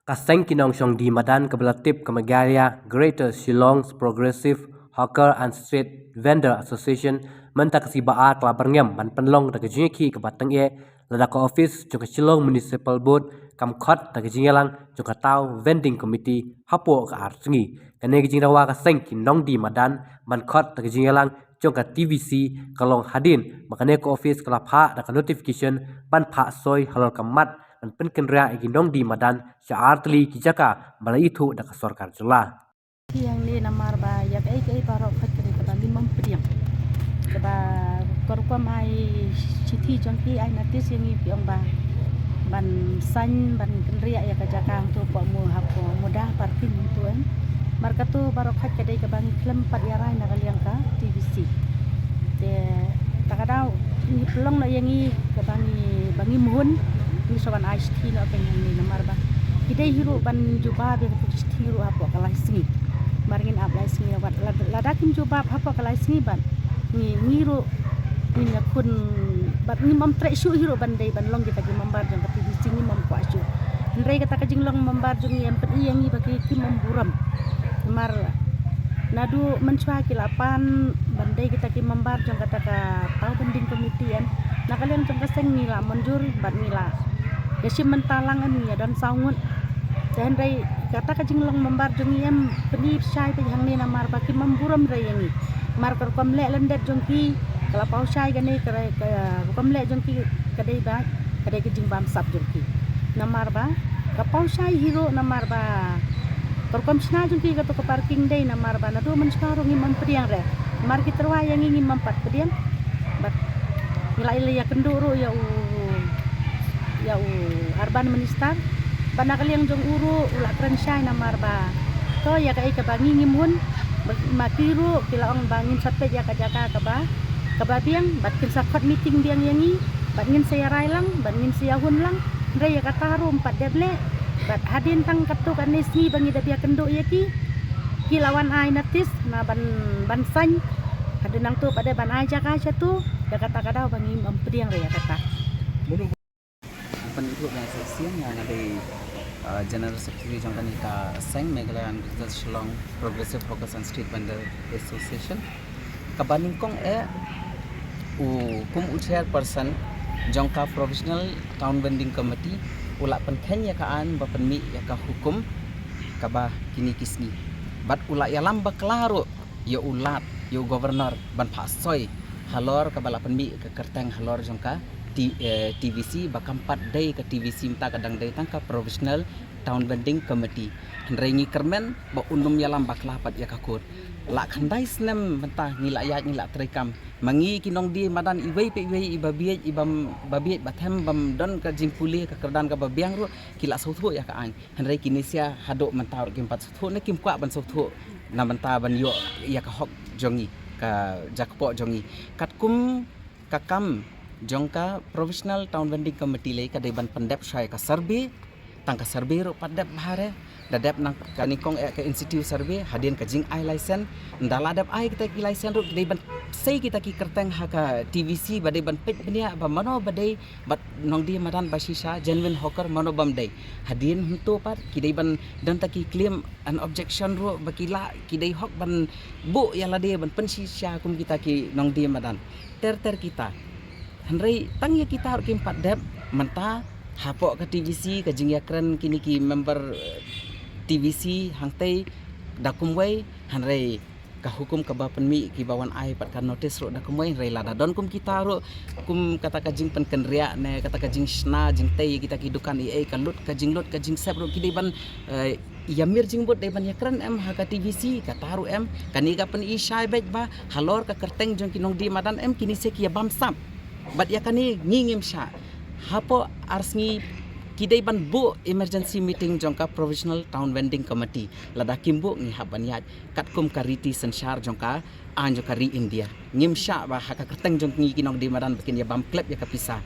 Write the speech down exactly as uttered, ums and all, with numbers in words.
Ka seng ki nongshong die madan kaba la tip ka Meghalaya Greater Shillong Progressive Hawker and Street Vendor Association mynta ka sngi Ba-ar ka la byrngem ban pynlong da ka jingïakhih kaba tyngeh lada ka ophis jong ka Shillong Municipal Board kam khot da ka jingïalang jong ka Town Vending Committee hapoh ka ar sngi. Kane ka jingdawa ka seng ki nongdie madan ban khot da ka jingïalang jong ka T V C ka long hadien ba kane ka ophis ka la phah da ka notification ban phah soi halor ka mat ban pynkynriah ïa ki nongdie madan sha artylli ki jaka ba la ithuh da ka sorkar jylla. Ki hangne namar ba ïa kaei kaei baroh ka dei kaba ngim pdiang. Kaba ka rukom ai shithi jong ki, ai notice ïa ngi, ki ong ba ban sign ban kynriah ïa ka jaka hangto hapoh mo hapoh mo da parking hangto, em. Namar kato baroh ka dei kaba ngi khlem pat ïa rai na ka liang ka T V C. Te ta ka daw ngi pynlong noh ïa ngi kaba ngi, ba ngim hun, ngi sa wan ai shithi noh ka hangne namar ba ki dei hi ruh ban jubab ïa ka shithi ruh hapoh ka lai sngi. Namar ngin ap lai sngi, wat lada, lada kim jubab hapoh ka lai sngi bad ngi, ngi ruh ngin ïakhun bad ngim treh shuh hi ruh ban dei ban long kita ki member jong ka T V C, ngim kwah shuh. Hynrei kata ka jinglong member jong ngi em pyni ïa ngi ba ki, kim burom. Namar naduh mynshuwa ki la pan ban dei kita ki member jong kata ka Town Vending Committee, em. Na ka liang jong ka seng ngi la mynjur bad ngi la ïashim bynta lang, em, ngi ïa don saw ngut. Te hynrei kata ka jinglong member jong ngi em pyni shai beit hangne namar ba kim burom re ïa ngi. Namar ka rukom leh lyndet jong ki ka la paw shai kane ka, ka rukom leh jong ki ka dei ba ka dei ka jingbamsap jong ki. Namar ba ka paw shai hi ruh namar ba ka rukom shna jong ki kato ka parking dei namar ba naduh mynshuwa ruh ngim pdiang re. Namar ki tyrwa ïa ngi ngim pat pdiang. Bad ngi la ïakynduh ruh ïa u, ïa u urban minister. Bad na ka liang jong u ruh u la kren shai namar ba to ïa kaei kaba ngi ngim hun. Bad ma ki ruh ki la ong ba ngin sa peit ïa ka jaka kaba, kaba biang bad kin sa khot meeting biang ïa ngi bad ngin sa ïa rai lang bad ngin sa ïa hun lang. Hynrei ïa kata ruh ym pat dep leh. Bad hadien tang katto katne sngi ba ngi dep ïakynduh ïa ki, ki la wan ai notice na ban, ban sign. Hadien nangto pat dep ban ai jaka shato, ïa kata ka daw ba ngim pdiang re ïa kata. Pynlong ïa ka session, nga dei, uh, General Secretary jong kane ka seng Meghalaya and Greater Shillong Progressive Hawkers and Street Vendor Association. Kaba nyngkong eh u kum u chairperson jong ka Provisional Town Vending Committee u la pynkheiñ ïa ka aiñ ba pynmih ïa ka hukum kaba kine ki sngi. Bad u la ïalam bakla ruh ïa u Lat, ïa u Governor ban phah soi halor kaba la pynmih ka kyrteng halor jong ka T-, eh, T V C ba kam pat dei ka T V C mynta ka dang dei tang ka Provisional Town Vending Committee. Hynrei ngi kyrmen ba un ym ïalam bakla pat ïa ka court. La khyndai snem mynta ngi la ïaid ngi la treikam. Ma ngi ki nongdie madan iwei pa iwei iba bieit, iba, ba bieit ba them bym don ka jingpule ka kyrdan kaba biang ruh ki la sngewthuh ïa ka aiñ. Hynrei kine sha haduh mynta ruh kim pat sngewthuh ne kim kwah ban sngewthuh na bynta ban ïoh ïa ka hok jong ngi, ka jakpoh jong ngi. Katkum ka kam jong ka Provisional Town Vending Committee lei ka dei ban pyndep shwa ïa ka survey, tang ka survey ruh pat dep bha re, da dep nang ka nyngkong eh ka in situ survey, hadien ka jingai license, nda la dep ai kita ki license ruh, dei ban sei kita ki kyrteng ha ka T V C, ba dei ban peit bniah, ba mano ba dei, bad nongdie madan ba shisha, genuine hawker, mano bym dei. Hadien hangto pat, ki dei ban don ta ki claim and objection ruh, ba ki la, ki dei hok ban buh ïa lade, ban pynshisha kum kita ki nongdie madan. Ter ter kita. Hynrei tang ïa kita ruh kim pat dep, mynta, hapoh ka T V C, ka jingïakren kine ki member, eh, T V C, hangtei, da kumwei, hynrei ka hukum kaba pynmih kiba wan ai pat ka notice ruh da kumwei, hynrei lada don kum kita ruh, kum kata ka jingpynkynriah ne kata ka jingshna jingtei kita ki dukan ei ei ka lut ka jinglut ka jingsep ruh ki dei ban, eh, ïamir jingbud dei ban ïakren em ha ka T V C, kata ruh em, kane ka pyni shai beit ba halor ka kyrteng jong ki nongdie madan em kine sha ki ïa bamsap. Bad ïa kane ngi ngim shah. Hapoh ar sngi ki dei ban buh emergency meeting jong ka Provisional Town Vending Committee. Lada kim buh ngi hap ban ïaid katkum ka riti synshar jong ka, ah, jong ka ri India. Ngim shah ba ha ka kyrteng jong ngi ki nongdie madan ba kin ïa bam klep ïa ka pisa.